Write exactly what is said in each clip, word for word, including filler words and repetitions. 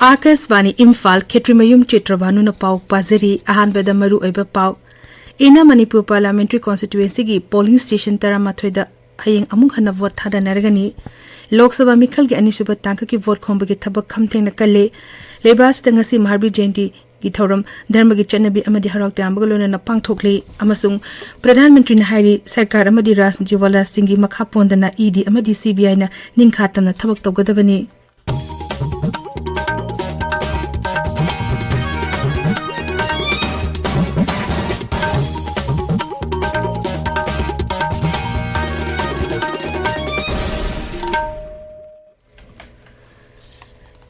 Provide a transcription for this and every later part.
ꯑꯥꯀꯥꯁꯕꯥꯅꯤ ꯏꯝꯐꯥꯜ, ꯈꯦꯇ꯭ꯔꯤꯃꯌꯨꯝ ꯆꯤꯇ꯭ꯔꯕꯥꯅꯨꯅ ꯄꯥꯎ ꯄꯥꯖꯔꯤ꯫ ꯑꯍꯥꯟꯕꯗ ꯃꯔꯨ ꯑꯣꯏꯕ ꯄꯥꯎ꯫ ꯏꯟꯅꯔ ꯃꯅꯤꯄꯨꯔ ꯄꯥꯔꯂꯤꯌꯥꯃꯦꯟꯇꯔꯤ ꯀꯣꯟꯁꯇꯤꯇ꯭ꯋꯦꯟꯁꯤꯒꯤ ꯄꯣꯂꯤꯡ ꯁ꯭ꯇꯦꯁꯟ ꯇꯔꯥꯃꯥꯊꯣꯏꯗ ꯍꯌꯦꯡ ꯑꯃꯨꯛ ꯍꯟꯅ ꯚꯣꯠ ꯊꯥꯗꯅꯔꯒꯅꯤ꯫ ꯂꯣꯛ ꯁꯚꯥ ꯃꯤꯈꯜꯒꯤ ꯑꯅꯤꯁꯨꯕ ꯇꯥꯡꯀꯛꯀꯤ ꯚꯣꯠ ꯈꯣꯝꯕꯒꯤ ꯊꯕꯛ ꯈꯝꯊꯦꯡꯅ ꯀꯜꯂꯦ꯫ ꯂꯩꯕꯥꯛ ꯑꯁꯤꯗ ꯉꯁꯤ ꯃꯍꯥꯕꯤꯔ ꯖꯌꯟꯇꯤꯒꯤ ꯊꯧꯔꯝ ꯙꯔꯃꯒꯤ ꯆꯠꯅꯕꯤ ꯑꯃꯗꯤ ꯍꯔꯥꯎ ꯇꯌꯥꯝꯕꯒ ꯂꯣꯏꯅꯅ ꯄꯥꯡꯊꯣꯛꯂꯤ꯫ ꯑꯃꯁꯨꯡ ꯄ꯭ꯔꯙꯥꯟ ꯃꯟꯇ꯭ꯔꯤꯅ ꯍꯥꯏꯔꯤ, ꯁꯔꯀꯥꯔ ꯑꯃꯗꯤ ꯔꯥꯖꯅꯤꯇꯤꯋꯥꯂꯥꯁꯤꯡꯒꯤ ꯃꯈꯥ ꯄꯣꯟꯗꯅ ꯏ ꯗꯤ ꯑꯃꯗꯤ ꯁꯤ ꯕꯤ ꯑꯥꯏꯅ ꯅꯤꯡꯈꯥ ꯇꯝꯅ ꯊꯕꯛ ꯇꯧꯒꯗꯕꯅꯤ꯫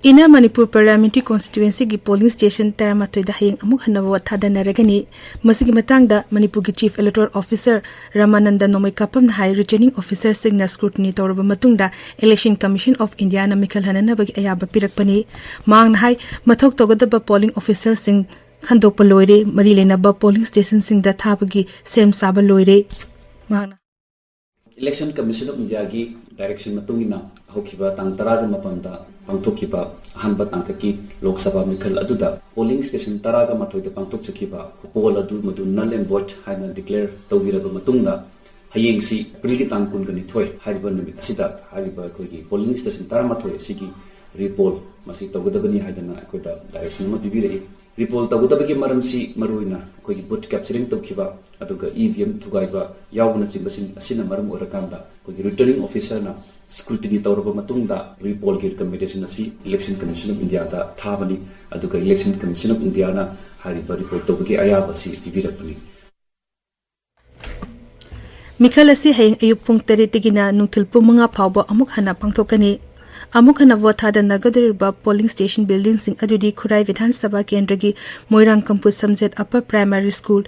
ꯏꯟꯅꯔ ꯃꯅꯤꯄꯨꯔ ꯄꯥꯔꯂꯤꯌꯥꯃꯦꯟꯇꯔꯤ ꯀꯣꯟꯁꯇꯤꯇ꯭ꯋꯦꯟꯁꯤꯒꯤ ꯄꯣꯂꯤꯡ ꯁ꯭ꯇꯦꯁꯟ ꯇꯔꯥꯃꯥꯊꯣꯏꯗ ꯍꯌꯦꯡ ꯑꯃꯨꯛ ꯍꯟꯅ ꯚꯣꯠ ꯊꯥꯗꯅꯔꯒꯅꯤ꯫ ꯃꯁꯤꯒꯤ ꯃꯇꯥꯡꯗ ꯃꯅꯤꯄꯨꯔꯒꯤ ꯆꯤꯐ ꯏꯂꯦꯛꯇꯣꯔꯦꯜ ꯑꯣꯐꯤꯁꯔ ꯔꯃꯥꯅꯟꯗ ꯅꯣꯡꯃꯩꯀꯥꯄꯝꯅ ꯍꯥꯏ, ꯔꯤꯇꯔꯅꯤꯡ ꯑꯣꯐꯤꯁꯔꯁꯤꯡꯅ ꯁ꯭ꯀ꯭ꯔꯨꯇꯤꯅꯤ ꯇꯧꯔꯕ ꯃꯇꯨꯡꯗ ꯏꯂꯦꯛꯁꯟ ꯀꯃꯤꯁꯟ ꯑꯣꯐ ꯏꯟꯗꯤꯌꯥꯅ ꯃꯤꯈꯜ ꯍꯟꯅꯅꯕꯒꯤ ꯑꯌꯥꯕ ꯄꯤꯔꯛꯄꯅꯤ꯫ ꯃꯍꯥꯛꯅ ꯍꯥꯏ, ꯃꯊꯧ ꯇꯧꯒꯗꯕ ꯄꯣꯂꯤꯡ ꯑꯣꯐꯤꯁꯔꯁꯤꯡ ꯈꯟꯗꯣꯛꯄ ꯂꯣꯏꯔꯦ, ꯃꯔꯤ ꯂꯩꯅꯕ ꯄꯣꯂꯤꯡ ꯁ꯭ꯇꯦꯁꯟꯁꯤꯡꯗ ꯊꯥꯕꯒꯤ ꯁꯦꯝ ꯁꯥꯕ ꯂꯣꯏꯔꯦ꯫ ꯃꯍꯥꯛꯅ Election Commission of Indiaꯒꯤ direction ꯃꯇꯨꯡ ꯏꯟꯅ ꯍꯧꯈꯤꯕ ꯇꯥꯡ ꯇꯔꯥꯒ ꯃꯥꯄꯟꯗ ꯄꯥꯡꯊꯣꯛꯈꯤꯕ ꯑꯍꯥꯟꯕ ꯇꯥꯡꯀꯛꯀꯤ ꯂꯣꯛ ꯁꯚꯥ ꯃꯤꯈꯜ ꯑꯗꯨꯗ ꯄꯣꯂꯤꯡ ꯁ꯭ꯇꯦꯁꯟ ꯇꯔꯥꯒ ꯃꯥꯊꯣꯏꯗ ꯄꯥꯡꯊꯣꯛꯆꯈꯤꯕ ꯄꯣꯜ ꯑꯗꯨ ꯃꯗꯨ null and void ꯍꯥꯏꯅ declare ꯇꯧꯕꯤꯔꯕ ꯃꯇꯨꯡꯗ, ꯍꯌꯦꯡꯁꯤ ꯑꯦꯄ꯭ꯔꯤꯜꯒꯤ ꯇꯥꯡ ꯀꯨꯟꯒ ꯅꯤꯊꯣꯏ ꯍꯥꯏꯔꯤꯕ ꯅꯨꯃꯤꯠ ꯑꯁꯤꯗ ꯍꯥꯏꯔꯤꯕ ꯑꯩꯈꯣꯏꯒꯤ ꯄꯣꯂꯤꯡ ꯁ꯭ꯇꯦꯁꯟ ꯇꯔꯥꯃꯥꯊꯣꯏ ꯑꯁꯤꯒꯤ ꯔꯤꯄꯣꯜ ꯃꯁꯤ ꯇꯧꯒꯗꯕꯅꯤ ꯍꯥꯏꯗꯅ ꯑꯩꯈꯣꯏꯗ direction ꯑꯃ ꯄꯤꯕꯤꯔꯛꯏ꯫ ꯔꯤꯄꯣꯜ ꯇꯧꯒꯗꯕꯒꯤ ꯃꯔꯝꯁꯤ ꯃꯔꯨꯑꯣꯏꯅ ꯑꯩꯈꯣꯏꯒꯤ vote capturing ꯇꯧꯈꯤꯕ ꯑꯗꯨꯒ ꯏ ꯚꯤ ꯑꯦꯝ ꯊꯨꯒꯥꯏꯕ ꯌꯥꯎꯕꯅꯆꯤꯡꯕꯁꯤꯡ ꯑꯁꯤꯅ ꯃꯔꯝ ꯑꯣꯏꯔꯀꯥꯟꯗ ꯑꯩꯈꯣꯏꯒꯤ ꯔꯤꯇꯔꯅꯤꯡ ꯑꯣꯐꯤꯁꯔꯅ ꯁ꯭ꯀ꯭ꯔꯨꯇꯤꯅꯤ ꯇꯧꯔꯕ ꯃꯇꯨꯡꯗ ꯔꯤꯄꯣꯜꯒꯤ ꯔꯤꯀꯃꯦꯟꯗꯦꯁꯟ ꯑꯁꯤ Election Commission of Indiaꯗ ꯊꯥꯕꯅꯤ꯫ ꯑꯗꯨꯒ Election Commission of Indiaꯅ ꯍꯥꯏꯔꯤꯕ ꯔꯤꯄꯣꯜ ꯇꯧꯕꯒꯤ ꯑꯌꯥꯕ ꯑꯁꯤ ꯄꯤꯕꯤꯔꯛꯄꯅꯤ꯫ ꯃꯤꯈꯜ ꯑꯁꯤ ꯍꯌꯦꯡ ꯑꯌꯨꯛ ꯄꯨꯡ ꯇꯔꯦꯠꯇꯒꯤꯅ ꯅꯨꯡꯊꯤꯜ ꯄꯨꯡ ꯃꯉꯥ ꯐꯥꯎꯕ ꯑꯃꯨꯛ ꯍꯟꯅ ꯄꯥꯡꯊꯣꯛꯀꯅꯤ꯫ ꯑꯃꯨꯛ ꯍꯟꯅ ꯚꯣꯠ ꯊꯥꯗꯅꯒꯗꯧꯔꯤꯕ ꯄꯣꯂꯤꯡ ꯁ꯭ꯇꯦꯁꯟ ꯕꯤꯜꯗꯤꯡꯁꯤꯡ ꯑꯗꯨꯗꯤ ꯈꯨꯔꯥꯏ ꯕꯤꯙꯥꯟ ꯁꯚꯥ ꯀꯦꯟꯗ꯭ꯔꯒꯤ Moirang Kampu Samjet upper primary school,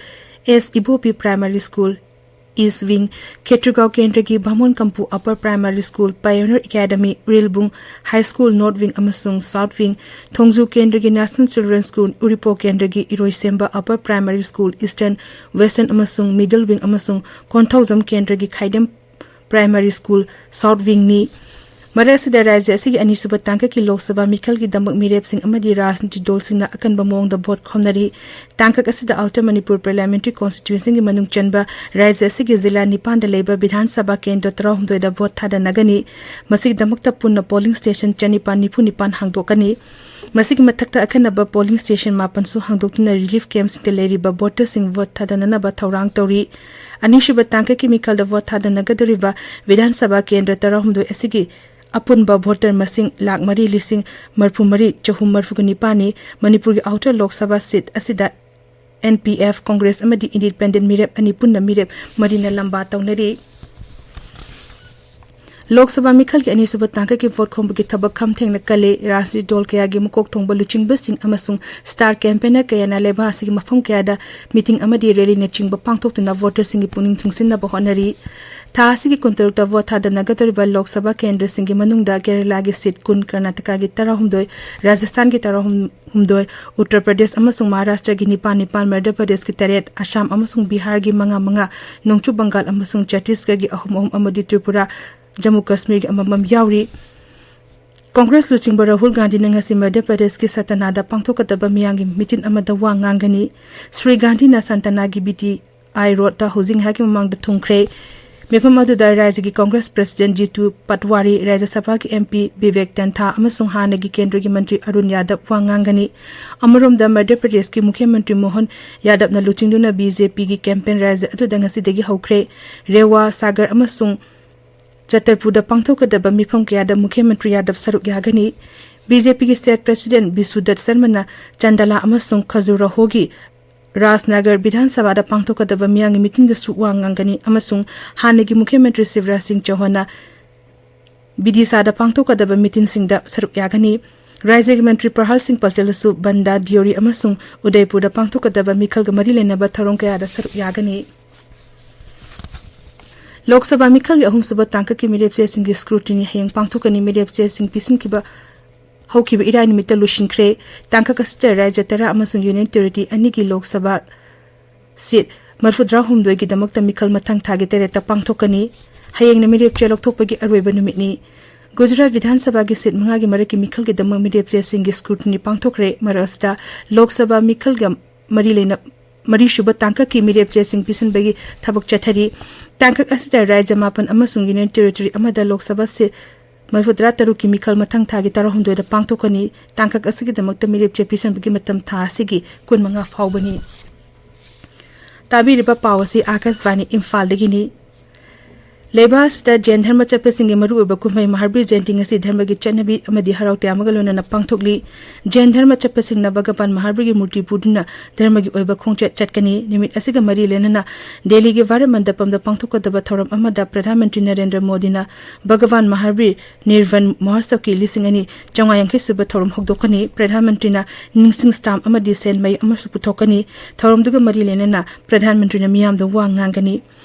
S Ibobi primary school, east wing, Khetrigao ꯀꯦꯟꯗ꯭ꯔꯒꯤ Bamon Kampu upper primary school, pioneer academy, Rilbung high school north wing ꯑꯃꯁꯨꯡ ꯁꯥꯎꯠ ꯋꯤꯡ, ꯊꯣꯡꯖꯨ ꯀꯦꯟꯗ꯭ꯔꯒꯤ ꯅꯦꯁꯅꯦꯜ ꯆꯤꯜꯗ꯭ꯔꯦꯟ ꯁ꯭ꯀꯨꯜ, ꯎꯔꯤꯄꯣꯛ ꯀꯦꯟꯗ꯭ꯔꯒꯤ Iroisemba upper primary school, eastern, western ꯑꯃꯁꯨꯡ ꯃꯤꯗꯜ ꯋꯤꯡ ꯑꯃꯁꯨꯡ ꯀꯣꯟꯊꯧꯖꯝ ꯀꯦꯟꯗ꯭ꯔꯒꯤ ꯈꯥꯏꯗꯦꯝ ꯄ꯭ꯔꯥꯏꯃꯥꯔꯤ ꯁ꯭ꯀꯨꯜ, ꯁꯥꯎꯠ ꯋꯤꯡꯅꯤ꯫ ꯃꯔꯛ ꯑꯁꯤꯗ, ꯔꯥꯖ꯭ꯌ ꯑꯁꯤꯒꯤ ꯑꯅꯤꯁꯨꯕ ꯇꯥꯡꯀꯛꯀꯤ ꯂꯣꯛ ꯁꯚꯥ ꯃꯤꯈꯜꯒꯤ ꯗꯃꯛ ꯃꯤꯔꯦꯞꯁꯤꯡ ꯑꯃꯗꯤ ꯔꯥꯖꯅꯤꯇꯤ ꯗꯣꯜꯁꯤꯡꯅ ꯑꯀꯟꯕ ꯃꯑꯣꯡꯗ ꯚꯣꯠ ꯈꯣꯝꯅꯔꯤ꯫ ꯇꯥꯡꯀꯛ ꯑꯁꯤꯗ Outer Manipur Parliamentary Constituencyꯒꯤ ꯃꯅꯨꯡ ꯆꯟꯕ ꯔꯥꯖ꯭ꯌ ꯑꯁꯤꯒꯤ ꯖꯤꯂꯥ ꯅꯤꯄꯥꯟꯗ ꯂꯩꯕ ꯕꯤꯙꯥꯟ ꯁꯚꯥ ꯀꯦꯟꯗ꯭ꯔ ꯇꯔꯥꯍꯨꯝꯗꯣꯏꯗ ꯚꯣꯠ ꯊꯥꯗꯅꯒꯅꯤ꯫ ꯃꯁꯤꯒꯤꯗꯃꯛꯇ ꯄꯨꯟꯅ polling station ꯆꯅꯤꯄꯥꯟ ꯅꯤꯐꯨ ꯅꯤꯄꯥꯟ ꯍꯥꯡꯗꯣꯛꯀꯅꯤ꯫ ꯃꯁꯤꯒꯤ ꯃꯊꯛꯇ, ꯑꯈꯟꯅꯕ polling station ꯃꯥꯄꯟꯁꯨ ꯍꯥꯡꯗꯣꯛꯇꯨꯅ relief campꯁꯤꯡꯗ ꯂꯩꯔꯤꯕ voterꯁꯤꯡ ꯚꯣꯠ ꯊꯥꯗꯅꯅꯕ ꯊꯧꯔꯥꯡ ꯇꯧꯔꯤ꯫ ꯑꯅꯤꯁꯨꯕ ꯇꯥꯡꯀꯛꯀꯤ ꯃꯤꯈꯜꯗ ꯚꯣꯠ ꯊꯥꯗꯅꯒꯗꯧꯔꯤꯕ ꯕꯤꯙꯥꯟ ꯁꯚꯥ ꯀꯦꯟꯗ꯭ꯔ ꯇꯔꯥꯍꯨꯝꯗꯣꯏ ꯑꯁꯤꯒꯤ ꯑꯄꯨꯟꯕ voter ꯃꯁꯤꯡ ꯂꯥꯈ ꯃꯔꯤ ꯂꯤꯁꯤꯡ ꯃꯔꯤꯐꯨ ꯃꯔꯤ ꯆꯍꯨꯝ ꯃꯔꯤꯐꯨꯒ ꯅꯤꯄꯥꯟꯅꯤ꯫ ꯃꯅꯤꯄꯨꯔꯒꯤ Outer Lok Sabha seat ꯑꯁꯤꯗ N P F, Congress ꯑꯃꯗꯤ independent ꯃꯤꯔꯦꯞ ꯑꯅꯤ ꯄꯨꯟꯅ ꯃꯤꯔꯦꯞ ꯃꯔꯤꯅ ꯂꯝꯕꯥ ꯇꯧꯅꯔꯤ꯫ ꯂꯣꯛ ꯁꯚꯥ ꯃꯤꯈꯜꯒꯤ ꯑꯅꯤꯁꯨꯕ ꯇꯥꯡꯀꯛꯀꯤ ꯚꯣꯠ ꯈꯣꯝꯕꯒꯤ ꯊꯕꯛ ꯈꯝ ꯊꯦꯡꯅ ꯀꯜꯂꯤ꯫ ꯔꯥꯖꯅꯤꯇꯤ ꯗꯣꯜ ꯀꯌꯥꯒꯤ ꯃꯀꯣꯛ ꯊꯣꯡꯕ ꯂꯨꯆꯤꯡꯕꯁꯤꯡ ꯑꯃꯁꯨꯡ star campaigner ꯀꯌꯥꯅ ꯂꯩꯕꯥꯛ ꯑꯁꯤꯒꯤ ꯃꯐꯝ ꯀꯌꯥꯗ meeting ꯑꯃꯗꯤ rallyꯅꯆꯤꯡꯕ ꯄꯥꯡꯊꯣꯛꯇꯨꯅ voterꯁꯤꯡꯒꯤ ꯄꯨꯛꯅꯤꯡ ꯆꯤꯡꯁꯤꯟꯅꯕ ꯍꯣꯠꯅꯔꯤ꯫ ꯊꯥ ꯑꯁꯤꯒꯤ ꯀꯨꯟꯇꯔꯨꯛꯇ ꯚꯣꯠ ꯊꯥꯗꯅꯒꯗꯧꯔꯤꯕ ꯂꯣꯛ ꯁꯚꯥ ꯀꯦꯟꯗ꯭ꯔꯁꯤꯡꯒꯤ ꯃꯅꯨꯡꯗ ꯀꯦꯔꯂꯥꯒꯤ seat ꯀꯨꯟ, ꯀꯔꯅꯥꯇꯀꯥꯒꯤ ꯇꯔꯥꯍꯨꯝꯗꯣꯏ, ꯔꯥꯖꯁꯊꯥꯟꯒꯤ ꯇꯔꯥꯍꯨꯝꯗꯣꯏ, ꯎꯠꯇꯔ ꯄ꯭ꯔꯗꯦꯁ ꯑꯃꯁꯨꯡ ꯃꯍꯥꯔꯥꯁꯇ꯭ꯔꯒꯤ ꯅꯤꯄꯥꯟ ꯅꯤꯄꯥꯟ, ꯃꯙ꯭ꯌ ꯄ꯭ꯔꯗꯦꯁꯀꯤ ꯇꯔꯦꯠ, ꯑꯁꯥꯝ ꯑꯃꯁꯨꯡ ꯕꯤꯍꯥꯔꯒꯤ ꯃꯉꯥ ꯃꯉꯥ, ꯅꯣꯡꯆꯨꯞ ꯕꯪꯒꯥꯜ ꯑꯃꯁꯨꯡ ꯆꯇꯤꯁꯒꯔꯒꯤ ꯑꯍꯨꯝ ꯑꯍꯨꯝ ꯑꯃꯗꯤ ꯇ꯭ꯔꯤꯄꯨꯔꯥ, ꯖꯝꯃꯨ ꯀꯥꯁꯃꯤꯔꯒꯤ ꯑꯃꯃꯝ ꯌꯥꯎꯔꯤ꯫ ꯀꯪꯒ꯭ꯔꯦꯁ ꯂꯨꯆꯤꯡꯕ ꯔꯥꯍꯨꯜ ꯒꯥꯟꯙꯤꯅ ꯉꯁꯤ ꯃꯙ꯭ꯌ ꯄ꯭ꯔꯗꯦꯁꯀꯤ ꯁꯇꯅꯥꯗ ꯄꯥꯡꯊꯣꯛꯀꯗꯕ ꯃꯤꯌꯥꯝꯒꯤ meeting ꯑꯃꯗ ꯋꯥ ꯉꯥꯡꯒꯅꯤ꯫ ꯁ꯭ꯔꯤ ꯒꯥꯟꯙꯤꯅ ꯁꯟꯇꯅꯥꯒꯤ B T I Roadꯇ ꯍꯧꯖꯤꯛ ꯉꯥꯏꯍꯥꯛꯀꯤ ꯃꯃꯥꯡꯗ ꯊꯨꯡꯈ꯭ꯔꯦ꯫ ꯃꯤꯐꯝ ꯑꯗꯨꯗ ꯔꯥꯖ꯭ꯌꯒꯤ ꯀꯪꯒ꯭ꯔꯦꯁ president ꯖꯤꯇꯨ ꯄꯠꯋꯥꯔꯤ, ꯔꯥꯖ꯭ꯌ ꯁꯚꯥꯒꯤ M P ꯕꯤꯕꯦꯛ ꯇꯦꯟꯊꯥ ꯑꯃꯁꯨꯡ ꯍꯥꯟꯅꯒꯤ ꯀꯦꯟꯗ꯭ꯔꯒꯤ ꯃꯟꯇ꯭ꯔꯤ ꯑꯔꯨꯟ ꯌꯥꯗꯕ ꯋꯥ ꯉꯥꯡꯒꯅꯤ꯫ ꯑꯃꯔꯣꯝꯗ, ꯃꯙ꯭ꯌ ꯄ꯭ꯔꯗꯦꯁꯀꯤ ꯃꯨꯈ꯭ꯌ ꯃꯟꯇ꯭ꯔꯤ ꯃꯣꯍꯟ ꯌꯥꯗꯕꯅ ꯂꯨꯆꯤꯡꯗꯨꯅ B J Pꯒꯤ campaign ꯔꯥꯖ꯭ꯌ ꯑꯗꯨꯗ ꯉꯁꯤꯗꯒꯤ ꯍꯧꯈ꯭ꯔꯦ꯫ ꯔꯦꯋꯥ, ꯁꯥꯒꯔ ꯑꯃꯁꯨꯡ ꯆꯇꯔꯄꯨꯔꯗ ꯄꯥꯡꯊꯣꯛꯀꯗꯕ ꯃꯤꯐꯝ ꯀꯌꯥꯗ ꯃꯨꯈ꯭ꯌ ꯃꯟꯇ꯭ꯔꯤ ꯌꯥꯗꯕ ꯁꯔꯨꯛ ꯌꯥꯒꯅꯤ꯫ B J Pꯒꯤ state president ꯕꯤꯁꯨꯗꯠ ꯁꯔꯃꯅ ꯆꯟꯗꯂꯥ ꯑꯃꯁꯨꯡ ꯈꯖꯨꯔꯥꯍꯣꯒꯤ ꯔꯥꯖꯅꯒꯔ ꯕꯤꯙꯥꯟ ꯁꯚꯥꯗ ꯄꯥꯡꯊꯣꯛꯀꯗꯕ ꯃꯤꯌꯥꯝꯒꯤ meetingꯗꯁꯨ ꯋꯥ ꯉꯥꯡꯒꯅꯤ ꯑꯃꯁꯨꯡ ꯍꯥꯟꯅꯒꯤ ꯃꯨꯈ꯭ꯌ ꯃꯟꯇ꯭ꯔꯤ ꯁꯤꯕꯔꯥꯖ ꯁꯤꯡ ꯆꯧꯍꯥꯟꯅ ꯕꯤꯗꯤꯁꯥꯗ ꯄꯥꯡꯊꯣꯛꯀꯗꯕ meetingꯁꯤꯡꯗ ꯁꯔꯨꯛ ꯌꯥꯒꯅꯤ꯫ ꯔꯥꯖ꯭ꯌꯒꯤ ꯃꯟꯇ꯭ꯔꯤ ꯄ꯭ꯔꯍꯜ ꯁꯤꯡ ꯄꯇꯦꯜꯁꯨ ꯕꯟꯗꯥ, ꯗꯤꯑꯣꯔꯤ ꯑꯃꯁꯨꯡ ꯎꯗꯩꯄꯨꯔꯗ ꯄꯥꯡꯊꯣꯛꯀꯗꯕ ꯃꯤꯈꯜꯒ ꯃꯔꯤ ꯂꯩꯅꯕ ꯊꯧꯔꯝ ꯀꯌꯥꯗ ꯁꯔꯨꯛ ꯌꯥꯒꯅꯤ꯫ ꯂꯣꯛ ꯁꯚꯥ ꯃꯤꯈꯜꯒꯤ ꯑꯍꯨꯝꯁꯨꯕ ꯇꯥꯡꯀꯛꯀꯤ ꯃꯤꯔꯦꯞ ꯆꯦꯁꯤꯡꯒꯤ scrutiny ꯍꯌꯦꯡ ꯄꯥꯡꯊꯣꯛꯀꯅꯤ꯫ ꯃꯤꯔꯦꯞ ꯆꯦꯁꯤꯡ ꯄꯤꯁꯤꯟꯈꯤꯕ ꯍꯧꯈꯤꯕ ꯏꯔꯥꯏ ꯅꯨꯃꯤꯠꯇ ꯂꯣꯏꯁꯤꯟꯈ꯭ꯔꯦ꯫ ꯇꯥꯡꯀꯛ ꯑꯁꯤꯗ ꯔꯥꯖ꯭ꯌ ꯇꯔꯥ ꯑꯃꯁꯨꯡ Union Territory ꯑꯅꯤꯒꯤ ꯂꯣꯛ ꯁꯚꯥ seat ꯃꯔꯤꯐꯨꯇꯔꯥꯍꯨꯝꯗꯣꯏꯒꯤꯗꯃꯛꯇ ꯃꯤꯈꯜ ꯃꯊꯪ ꯊꯥꯒꯤ ꯇꯔꯦꯠꯇ ꯄꯥꯡꯊꯣꯛꯀꯅꯤ꯫ ꯍꯌꯦꯡꯅ ꯃꯤꯔꯦꯞ ꯆꯦ ꯂꯧꯊꯣꯛꯄꯒꯤ ꯑꯔꯣꯏꯕ ꯅꯨꯃꯤꯠꯅꯤ꯫ ꯒꯨꯖꯔꯥꯠ ꯕꯤꯙꯥꯟ ꯁꯚꯥꯒꯤ ꯁꯤꯠ ꯃꯉꯥꯒꯤ ꯃꯔꯛꯀꯤ ꯃꯤꯈꯜꯒꯤꯗꯃꯛ ꯃꯤꯔꯦꯞ ꯆꯦꯁꯤꯡꯒꯤ ꯁ꯭ꯀ꯭ꯔꯨꯇꯤꯅꯤ ꯄꯥꯡꯊꯣꯛꯈ꯭ꯔꯦ꯫ ꯃꯔꯛ ꯑꯁꯤꯗ ꯂꯣꯛ ꯁꯚꯥ ꯃꯤꯈꯜꯒ ꯃꯔꯤ ꯂꯩꯅ, ꯃꯔꯤꯁꯨꯕ ꯇꯥꯡꯀꯛꯀꯤ ꯃꯤꯔꯦꯞ ꯆꯦꯁꯤꯡ ꯄꯤꯁꯤꯟꯕꯒꯤ ꯊꯕꯛ ꯆꯠꯊꯔꯤ꯫ ꯇꯥꯡꯀꯛ ꯑꯁꯤꯗ ꯔꯥꯖ꯭ꯌ ꯃꯥꯄꯟ ꯑꯃꯁꯨꯡ ꯌꯨꯅꯤꯌꯟ ꯇꯦꯔꯤꯇꯣꯔꯤ ꯑꯃꯗ ꯂꯣꯛ ꯁꯚꯥ ꯁꯤꯠ ꯃꯔꯤꯐꯨꯇꯔꯥ ꯇꯔꯨꯛꯀꯤ ꯃꯤꯈꯜ ꯃꯊꯪ ꯊꯥꯒꯤ ꯇꯔꯥꯍꯨꯝꯗꯣꯏꯗ ꯄꯥꯡꯊꯣꯛꯀꯅꯤ꯫ ꯇꯥꯡꯀꯛ ꯑꯁꯤꯒꯤꯗꯃꯛꯇ ꯃꯤꯔꯦꯞ ꯆꯦ ꯄꯤꯁꯤꯟꯕꯒꯤ ꯃꯇꯝ ꯊꯥ ꯑꯁꯤꯒꯤ ꯀꯨꯟꯃꯉꯥ ꯐꯥꯎꯕꯅꯤ꯫ ꯇꯥꯕꯤꯔꯤꯕ ꯄꯥꯎ ꯑꯁꯤ ꯑꯥꯀꯥꯁꯕꯥꯅꯤ ꯏꯝꯐꯥꯜꯗꯒꯤꯅꯤ꯫ ꯂꯩꯕꯥꯛ ꯑꯁꯤꯗ ꯖꯦꯟ ꯙꯔꯃ ꯆꯠꯄꯁꯤꯡꯒꯤ ꯃꯔꯨꯑꯣꯏꯕ ꯀꯨꯝꯍꯩ ꯃꯍꯥꯕꯤꯔ ꯖꯌꯟꯇꯤ ꯉꯁꯤ ꯙꯔꯃꯒꯤ ꯆꯠꯅꯕꯤ ꯑꯃꯗꯤ ꯍꯔꯥꯎ ꯇꯌꯥꯝꯕꯒ ꯂꯣꯏꯅꯅ ꯄꯥꯡꯊꯣꯛꯂꯤ꯫ ꯖꯦꯟ ꯙꯔꯃ ꯆꯠꯄꯁꯤꯡꯅ ꯚꯒꯕꯥꯟ ꯃꯍꯥꯕꯤꯔꯒꯤ ꯃꯨꯔꯇꯤ ꯄꯨꯗꯨꯅ ꯙꯔꯃꯒꯤ ꯑꯣꯏꯕ ꯈꯣꯡꯆꯠ ꯆꯠꯀꯅꯤ꯫ ꯅꯨꯃꯤꯠ ꯑꯁꯤꯒ ꯃꯔꯤ ꯂꯩꯅꯅ ꯗꯦꯜꯂꯤꯒꯤ ꯚꯥꯔꯠ ꯃꯟꯗꯄꯝꯗ ꯄꯥꯡꯊꯣꯛꯀꯗꯕ ꯊꯧꯔꯝ ꯑꯃꯗ ꯄ꯭ꯔꯙꯥꯟ ꯃꯟꯇ꯭ꯔꯤ ꯅꯔꯦꯟꯗ꯭ꯔ ꯃꯣꯗꯤꯅ ꯚꯒꯕꯥꯟ ꯃꯍꯥꯕꯤꯔ ꯅꯤꯔꯚꯟ ꯃꯍꯣꯠꯁꯕꯀꯤ ꯂꯤꯁꯤꯡ ꯑꯅꯤ ꯆꯥꯝꯃꯉꯥ ꯌꯥꯡꯈꯩ ꯁꯨꯕ ꯊꯧꯔꯝ ꯍꯧꯗꯣꯛꯀꯅꯤ꯫ ꯄ꯭ꯔꯙꯥꯟ ꯃꯟꯇ꯭ꯔꯤꯅ ꯅꯤꯡꯁꯤꯡ ꯁ꯭ꯇꯥꯝ ꯑꯃꯗꯤ ꯁꯦꯟ ꯃꯌꯦꯛ ꯑꯃꯁꯨ ꯄꯨꯊꯣꯛꯀꯅꯤ꯫ ꯊꯧꯔꯝꯗꯨꯒ ꯃꯔꯤ ꯂꯩꯅꯅ ꯄ꯭ꯔꯙꯥꯟ ꯃꯟꯇ꯭ꯔꯤꯅ ꯃꯤꯌꯥꯝꯗ ꯋꯥ ꯉꯥꯡꯒꯅꯤ꯫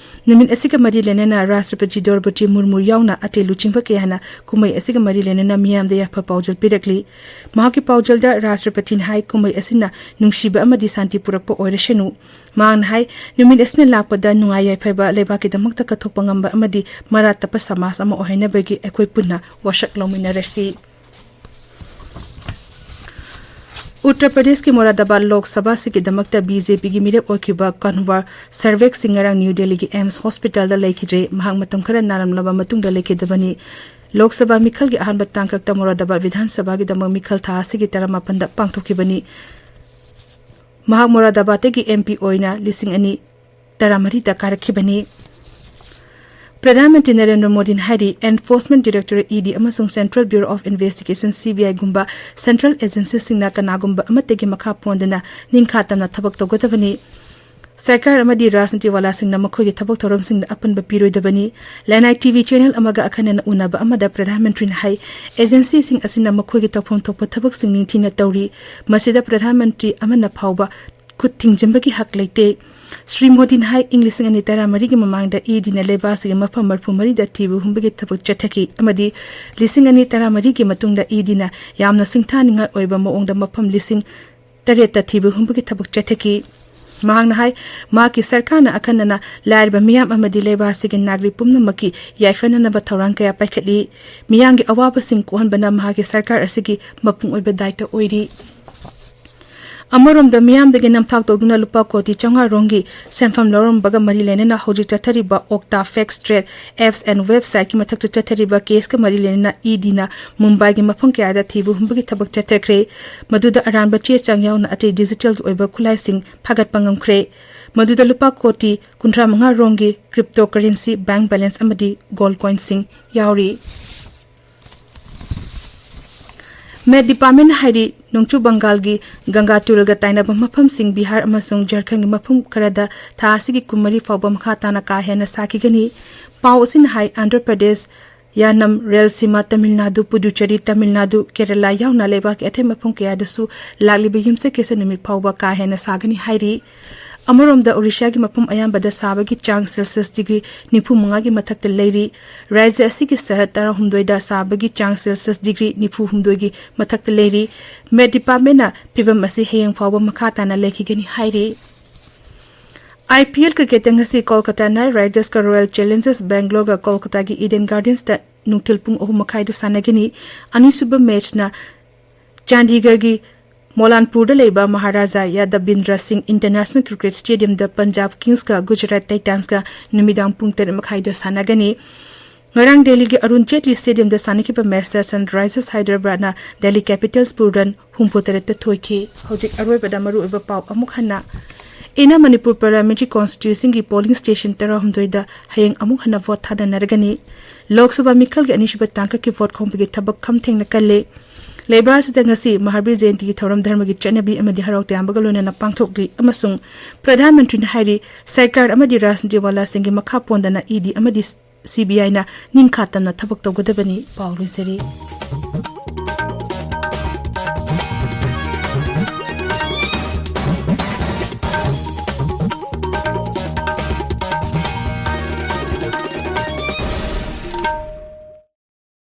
ꯅꯨꯃꯤꯠ ꯑꯁꯤꯒ ꯃꯔꯤ ꯂꯩꯅꯅ ꯔꯥꯁꯇ꯭ꯔꯄꯇꯤ ꯗ꯭ꯔꯧꯄꯗꯤ ꯃꯨꯔꯃꯨ ꯌꯥꯎꯅ ꯑꯇꯩ ꯂꯨꯆꯤꯡꯕ ꯀꯌꯥꯅ ꯀꯨꯝꯍꯩ ꯑꯁꯤꯒ ꯃꯔꯤ ꯂꯩꯅꯅ ꯃꯤꯌꯥꯝꯗ ꯌꯥꯏꯐ ꯄꯥꯎꯖꯦꯜ ꯄꯤꯔꯛꯂꯤ꯫ ꯃꯍꯥꯛꯀꯤ ꯄꯥꯎꯖꯦꯜꯗ ꯔꯥꯁꯇ꯭ꯔꯄꯇꯤꯅ ꯍꯥꯏ, ꯀꯨꯝꯍꯩ ꯑꯁꯤꯅ ꯅꯨꯡꯁꯤꯕ ꯑꯃꯗꯤ ꯁꯥꯟꯇꯤ ꯄꯨꯔꯛꯄ ꯑꯣꯏꯔꯁꯅꯨ꯫ ꯃꯍꯥꯛꯅ ꯍꯥꯏ, ꯅꯨꯃꯤꯠ ꯑꯁꯤꯅ ꯂꯥꯛꯄꯗ ꯅꯨꯡꯉꯥꯏ ꯌꯥꯏꯐꯕ, ꯂꯩꯕꯥꯛꯀꯤꯗꯃꯛꯇ ꯀꯠꯊꯣꯛꯄ ꯉꯝꯕ ꯑꯃꯗꯤ ꯃꯔꯥ ꯇꯞꯄ ꯁꯃꯥꯖ ꯑꯃ ꯑꯣꯏꯍꯟꯅꯕꯒꯤ ꯑꯩꯈꯣꯏ ꯄꯨꯟꯅ ꯋꯥꯁꯛ ꯂꯧꯃꯤꯟꯅꯔꯁꯤ꯫ ꯎꯠꯇꯔ ꯄ꯭ꯔꯗꯦꯁꯀꯤ ꯃꯣꯔꯥꯗꯥꯕꯥꯗ ꯂꯣꯛ ꯁꯚꯥ ꯁꯤꯠꯀꯤꯗꯃꯛꯇ ꯕꯤ ꯖꯦ ꯄꯤꯒꯤ ꯃꯤꯔꯦꯞ ꯑꯣꯏꯈꯤꯕ ꯀꯟꯋꯔ ꯁꯔꯚꯦꯛ ꯁꯤꯡ ꯉꯔꯥꯡ ꯅ꯭ꯌꯨ ꯗꯦꯜꯂꯤꯒꯤ ꯑꯦꯝꯁ ꯍꯣꯁꯄꯤꯇꯥꯜꯗ ꯂꯩꯈꯤꯗ꯭ꯔꯦ꯫ ꯃꯍꯥꯛ ꯃꯇꯝ ꯈꯔ ꯅꯥꯔꯝꯂꯕ ꯃꯇꯨꯡꯗ ꯂꯩꯈꯤꯗꯕꯅꯤ꯫ ꯂꯣꯛ ꯁꯚꯥ ꯃꯤꯈꯜꯒꯤ ꯑꯍꯥꯟꯕ ꯇꯥꯡꯀꯛꯇ ꯃꯣꯔꯥꯗꯥꯕꯥꯗ ꯕꯤꯙꯥꯟ ꯁꯚꯥꯒꯤꯗꯃꯛ ꯃꯤꯈꯜ ꯊꯥ ꯑꯁꯤꯒꯤ ꯇꯔꯥꯃꯥꯄꯟꯗ ꯄꯥꯡꯊꯣꯛꯈꯤꯕꯅꯤ꯫ ꯃꯍꯥꯛ ꯃꯣꯔꯥꯗꯥꯕꯥꯗꯇꯒꯤ ꯑꯦꯝ ꯄꯤ ꯑꯣꯏꯅ ꯂꯤꯁꯤꯡ ꯑꯅꯤ ꯇꯔꯥꯃꯔꯤꯗ ꯀꯥꯔꯛꯈꯤꯕꯅꯤ꯫ ꯄ꯭ꯔꯙꯥꯟ ꯃꯟꯇ꯭ꯔꯤ ꯅꯔꯦꯟꯗ꯭ꯔ ꯃꯣꯗꯤꯅ ꯍꯥꯏꯔꯤ, Enforcement Directorate, ꯏ ꯗꯤ, ꯑꯃꯁꯨꯡ Central Bureau of Investigation, C B ꯑꯥꯏꯒꯨꯝꯕ central agencyꯁꯤꯡꯅ ꯀꯅꯥꯒꯨꯝꯕ ꯑꯃꯠꯇꯒꯤ ꯃꯈꯥ ꯄꯣꯟꯗꯅ ꯅꯤꯡꯈꯥ ꯇꯝꯅ ꯊꯕꯛ ꯇꯧꯒꯗꯕꯅꯤ꯫ ꯁꯔꯀꯥꯔ ꯑꯃꯗꯤ ꯔꯥꯖꯅꯤꯇꯤ ꯋꯥꯂꯥꯁꯤꯡꯅ ꯃꯈꯣꯏꯒꯤ ꯊꯕꯛ ꯊꯧꯔꯝꯁꯤꯡꯗ ꯑꯄꯟꯕ ꯄꯤꯔꯣꯏꯗꯕꯅꯤ꯫ ꯂꯅꯥꯏ ꯇꯤ ꯚꯤ channel ꯑꯃꯒ ꯑꯈꯟꯅꯅ ꯎꯅꯕ ꯑꯃꯗ ꯄ꯭ꯔꯙꯥꯟ ꯃꯟꯇ꯭ꯔꯤꯅ ꯍꯥꯏ, agencyꯁꯤꯡ ꯑꯁꯤꯅ ꯃꯈꯣꯏꯒꯤ ꯇꯧꯐꯝ ꯊꯣꯛꯄ ꯊꯕꯛꯁꯤꯡ ꯅꯤꯡꯊꯤꯅ ꯇꯧꯔꯤ꯫ ꯃꯁꯤꯗ ꯄ꯭ꯔꯙꯥꯟ ꯃꯟꯇ꯭ꯔꯤ ꯑꯃꯅ ꯐꯥꯎꯕ ꯈꯨꯠ ꯊꯤꯡꯖꯤꯟꯕꯒꯤ ꯍꯛ ꯂꯩꯇꯦ꯫ ꯁ꯭ꯔꯤ ꯃꯣꯗꯤꯅ ꯍꯥꯏ, ꯏꯪ ꯂꯤꯁꯤꯡ ꯑꯅꯤ ꯇꯔꯥꯃꯔꯤꯒꯤ ꯃꯃꯥꯡꯗ ꯏ ꯗꯤꯅ ꯂꯩꯕꯥꯛ ꯑꯁꯤꯒꯤ ꯃꯐꯝ ꯃꯔꯤꯐꯨ ꯃꯔꯤꯗ ꯊꯤꯕ ꯍꯨꯝꯕꯒꯤ ꯊꯕꯛ ꯆꯠꯊꯈꯤ ꯑꯃꯗꯤ ꯂꯤꯁꯤꯡ ꯑꯅꯤ ꯇꯔꯥꯃꯔꯤꯒꯤ ꯃꯇꯨꯡꯗ ꯏ ꯗꯤꯅ ꯌꯥꯝꯅ ꯁꯤꯡꯊꯥꯅꯤꯡꯉꯥꯏ ꯑꯣꯏꯕ ꯃꯑꯣꯡꯗ ꯃꯐꯝ ꯂꯤꯁꯤꯡ ꯇꯔꯦꯠꯇ ꯊꯤꯕ ꯍꯨꯝꯕꯒꯤ ꯊꯕꯛ ꯆꯠꯊꯈꯤ꯫ ꯃꯍꯥꯛꯅ ꯍꯥꯏ, ꯃꯍꯥꯛꯀꯤ ꯁꯔꯀꯥꯔꯅ ꯑꯈꯟꯅꯅ ꯂꯥꯏꯔꯕ ꯃꯤꯌꯥꯝ ꯑꯃꯗꯤ ꯂꯩꯕꯥꯛ ꯑꯁꯤꯒꯤ ꯅꯥꯒꯔꯤꯛ ꯄꯨꯝꯅꯃꯛꯀꯤ ꯌꯥꯏꯐꯅꯅꯕ ꯊꯧꯔꯥꯡ ꯀꯌꯥ ꯄꯥꯏꯈꯠꯂꯤ꯫ ꯃꯤꯌꯥꯝꯒꯤ ꯑꯋꯥꯕꯁꯤꯡ ꯀꯣꯛꯍꯟꯕꯅ ꯃꯍꯥꯛꯀꯤ ꯁꯔꯀꯥꯔ ꯑꯁꯤꯒꯤ ꯃꯄꯨꯡ ꯑꯣꯏꯕ ꯗꯥꯏꯇ ꯑꯣꯏꯔꯤ꯫ ꯑꯃꯔꯣꯝꯗ, ꯃꯤꯌꯥꯝꯗꯒꯤ ꯅꯝꯊꯥꯛ ꯇꯧꯗꯨꯅ ꯂꯨꯄꯥ ꯀꯣꯇꯤ ꯆꯥꯝꯃꯉꯥ ꯔꯣꯝꯒꯤ ꯁꯦꯟꯐꯝ ꯂꯧꯔꯝꯕꯒ ꯃꯔꯤ ꯂꯩꯅꯅ ꯍꯧꯖꯤꯛ ꯆꯠꯊꯔꯤꯕ octa fix trade apps and ꯋꯦꯕꯁꯥꯏꯠꯀꯤ ꯃꯊꯛꯇ ꯆꯠꯊꯔꯤꯕ ꯀꯦꯁꯀ ꯃꯔꯤ ꯂꯩꯅꯅ ꯏ ꯗꯤꯅ ꯃꯨꯝꯕꯥꯏꯒꯤ ꯃꯐꯝ ꯀꯌꯥꯗ ꯊꯤꯕ ꯍꯨꯝꯕꯒꯤ ꯊꯕꯛ ꯆꯠꯊꯈ꯭ꯔꯦ꯫ ꯃꯗꯨꯗ ꯑꯔꯥꯟꯕ ꯆꯦ ꯆꯥꯡ ꯌꯥꯎꯅ ꯑꯇꯩ ꯗꯤꯖꯤꯇꯦꯜꯒꯤ ꯑꯣꯏꯕ ꯈꯨꯠꯂꯥꯏꯁꯤꯡ ꯐꯥꯒꯠꯄ ꯉꯝꯈ꯭ꯔꯦ꯫ ꯃꯗꯨꯗ ꯂꯨꯄꯥ ꯀꯣꯇꯤ ꯀꯨꯟꯊ꯭ꯔꯥ ꯃꯉꯥ ꯔꯣꯝꯒꯤ ꯀ꯭ꯔꯤꯞꯇꯣ ꯀꯔꯦꯟꯁꯤ, ꯕꯦꯡꯛ ꯕꯦꯂꯦꯟꯁ ꯑꯃꯗꯤ ꯒꯣꯜꯗ ꯀꯣꯏꯟꯁꯤꯡ ꯌꯥꯎꯔꯤ꯫ ꯃꯦꯠ ꯗꯤꯄꯥꯔꯠꯃꯦꯟꯅ ꯍꯥꯏꯔꯤ, ꯅꯣꯡꯆꯨꯞ ꯕꯪꯒꯥꯜꯒꯤ ꯒꯪꯒꯥ ꯇꯨꯔꯦꯜꯒ ꯇꯥꯏꯅꯕ ꯃꯐꯝꯁꯤꯡ ꯕꯤꯍꯥꯔ ꯑꯃꯁꯨꯡ ꯖꯔꯈꯟꯒꯤ ꯃꯐꯝ ꯈꯔꯗ ꯊꯥ ꯑꯁꯤꯒꯤ ꯀꯨꯟꯃꯔꯤ ꯐꯥꯎꯕ ꯃꯈꯥ ꯇꯥꯅ ꯀꯥ ꯍꯦꯟꯅ ꯁꯥꯈꯤꯒꯅꯤ꯫ ꯄꯥꯎ ꯑꯁꯤꯅ ꯍꯥꯏ, ꯑꯟꯙ꯭ꯔ ꯄ꯭ꯔꯗꯦꯁ, ꯌꯥꯅꯝ, ꯔꯦꯜꯁꯤꯃꯥ, ꯇꯥꯃꯤꯜ ꯅꯥꯗꯨ, ꯄꯨꯗꯨꯆꯦꯔꯤ, ꯇꯥꯃꯤꯜ ꯅꯥꯗꯨ, ꯀꯦꯔꯂꯥ ꯌꯥꯎꯅ ꯂꯩꯕꯥꯛꯀꯤ ꯑꯇꯩ ꯃꯐꯝ ꯀꯌꯥꯗꯁꯨ ꯂꯥꯛꯂꯤꯕ ꯌꯨꯝꯁꯀꯩꯁ ꯅꯨꯃꯤꯠ ꯐꯥꯎꯕ ꯀꯥ ꯍꯦꯟꯅ ꯁꯥꯒꯅꯤ ꯍꯥꯏꯔꯤ꯫ ꯑꯃꯔꯣꯝꯗ, ꯑꯣꯔꯤꯁꯥꯒꯤ ꯃꯐꯝ ꯑꯌꯥꯝꯕꯗ ꯁꯥꯕꯒꯤ ꯆꯥꯡ ꯁꯦꯜꯁꯤꯌꯁ ꯗꯤꯒ꯭ꯔꯤ ꯅꯤꯐꯨ ꯃꯉꯥꯒꯤ ꯃꯊꯛꯇ ꯂꯩꯔꯤ꯫ ꯔꯥꯖ꯭ꯌ ꯑꯁꯤꯒꯤ ꯁꯍꯔ ꯇꯔꯥꯍꯨꯝꯗꯣꯏꯗ ꯁꯥꯕꯒꯤ ꯆꯥꯡ ꯁꯦꯜꯁꯤꯌꯁ ꯗꯤꯒ꯭ꯔꯤ ꯅꯤꯐꯨ ꯍꯨꯝꯗꯣꯏꯒꯤ ꯃꯊꯛꯇ ꯂꯩꯔꯤ꯫ ꯃꯦꯠ ꯗꯤꯄꯥꯔꯠꯃꯦꯟꯅ ꯐꯤꯚꯝ ꯑꯁꯤ ꯍꯌꯦꯡ ꯐꯥꯎꯕ ꯃꯈꯥ ꯇꯥꯅ ꯂꯩꯈꯤꯒꯅꯤ ꯍꯥꯏꯔꯤ꯫ ꯑꯥꯏ ꯄꯤ ꯑꯦꯜ ꯀ꯭ꯔꯤꯀꯦꯠꯇ ꯉꯁꯤ ꯀꯣꯜꯀꯇꯥ ꯅꯥꯏꯠ ꯔꯥꯏꯗꯔꯁꯀ ꯔꯣꯌꯦꯜ ꯆꯦꯂꯦꯟꯖꯔꯁ ꯕꯦꯡꯒ꯭ꯂꯣꯔꯒ ꯀꯣꯜꯀꯇꯥꯒꯤ ꯏꯗꯦꯟ ꯒꯥꯔꯗꯦꯟꯁꯇ ꯅꯨꯡꯊꯤꯜ ꯄꯨꯡ ꯑꯍꯨꯝ ꯃꯈꯥꯏꯗ ꯁꯥꯟꯅꯒꯅꯤ꯫ ꯑꯅꯤꯁꯨꯕ ꯃꯦꯠꯆꯅ ꯆꯥꯟꯗꯤꯒꯔꯒꯤ ꯃꯣꯂꯥꯟꯄꯨꯔꯗ ꯂꯩꯕ ꯃꯍꯥꯔꯥꯖꯥ ꯌꯥꯗꯕꯤꯟꯗ꯭ꯔ ꯁꯤꯡ ꯏꯟꯇꯔꯅꯦꯁꯅꯦꯜ ꯀ꯭ꯔꯤꯀꯦꯠ ꯁ꯭ꯇꯦꯗꯤꯌꯝꯗ ꯄꯟꯖꯥꯕ ꯀꯤꯡꯁꯀ ꯒꯨꯖꯔꯥꯠ ꯇꯥꯏꯇꯥꯟꯁꯀ ꯅꯨꯃꯤꯗꯥꯡ ꯄꯨꯡ ꯇꯔꯦꯠ ꯃꯈꯥꯏꯗ ꯁꯥꯟꯅꯒꯅꯤ꯫ ꯉꯔꯥꯡ ꯗꯦꯜꯂꯤꯒꯤ ꯑꯔꯨꯟ ꯖꯦꯠꯂꯤ ꯁ꯭ꯇꯦꯗꯤꯌꯝꯗ ꯁꯥꯟꯅꯈꯤꯕ ꯃꯦꯠꯆꯇ ꯁꯟꯔꯥꯏꯖꯔꯁ ꯍꯥꯏꯗ꯭ꯔꯕꯥꯗꯅ ꯗꯦꯜꯂꯤ ꯀꯦꯄꯤꯇꯜꯁꯄꯨ ꯔꯟ ꯍꯨꯝꯐꯨꯇꯔꯦꯠꯇ ꯊꯣꯏꯈꯤ꯫ ꯍꯧꯖꯤꯛ ꯑꯔꯣꯏꯕꯗ ꯃꯔꯨꯑꯣꯏꯕ ꯄꯥꯎ ꯑꯃꯨꯛ ꯍꯟꯅ꯫ ꯏꯟꯅꯔ ꯃꯅꯤꯄꯨꯔ ꯄꯥꯔꯂꯤꯌꯥꯃꯦꯟꯇꯔꯤ ꯀꯣꯟꯁꯇꯤꯇ꯭ꯌꯨꯟꯁꯤꯒꯤ ꯄꯣꯂꯤꯡ ꯁ꯭ꯇꯦꯁꯟ ꯇꯔꯥꯍꯨꯝꯗꯣꯏꯗ ꯍꯌꯦꯡ ꯑꯃꯨꯛ ꯍꯟꯅ ꯚꯣꯠ ꯊꯥꯗꯅꯔꯒꯅꯤ꯫ ꯂꯣꯛ ꯁꯚꯥ ꯃꯤꯈꯜꯒꯤ ꯑꯅꯤꯁꯨꯕ ꯇꯥꯡꯀꯛꯀꯤ ꯚꯣꯠ ꯈꯣꯝꯕꯒꯤ ꯊꯕꯛ ꯈꯝ ꯊꯦꯡꯅ ꯀꯜꯂꯤ꯫ ꯂꯩꯕꯥꯛ ꯑꯁꯤꯗ ꯉꯁꯤ ꯃꯍꯥꯕꯤꯔ ꯖꯌꯦꯟꯇꯤꯒꯤ ꯊꯧꯔꯝ ꯙꯔꯃꯒꯤ ꯆꯠꯅꯕꯤ ꯑꯃꯗꯤ ꯍꯔꯥꯎ ꯇꯌꯥꯝꯕꯒ ꯂꯣꯏꯅꯅ ꯄꯥꯡꯊꯣꯛꯂꯤ ꯑꯃꯁꯨꯡ ꯄ꯭ꯔꯙꯥꯟ ꯃꯟꯇ꯭ꯔꯤꯅ ꯍꯥꯏꯔꯤ, ꯁꯔꯀꯥꯔ ꯑꯃꯗꯤ ꯔꯥꯖꯅꯤꯇꯤ ꯋꯥꯂꯥꯁꯤꯡꯒꯤ ꯃꯈꯥ ꯄꯣꯟꯗꯅ ꯏ ꯗꯤ ꯑꯃꯗꯤ ꯁꯤ ꯕꯤ ꯑꯥꯏꯅ ꯅꯤꯡꯈꯥ ꯇꯝꯅ ꯊꯕꯛ ꯇꯧꯒꯗꯕꯅꯤ꯫ ꯄꯥꯎ ꯂꯣꯏꯖꯔꯤ꯫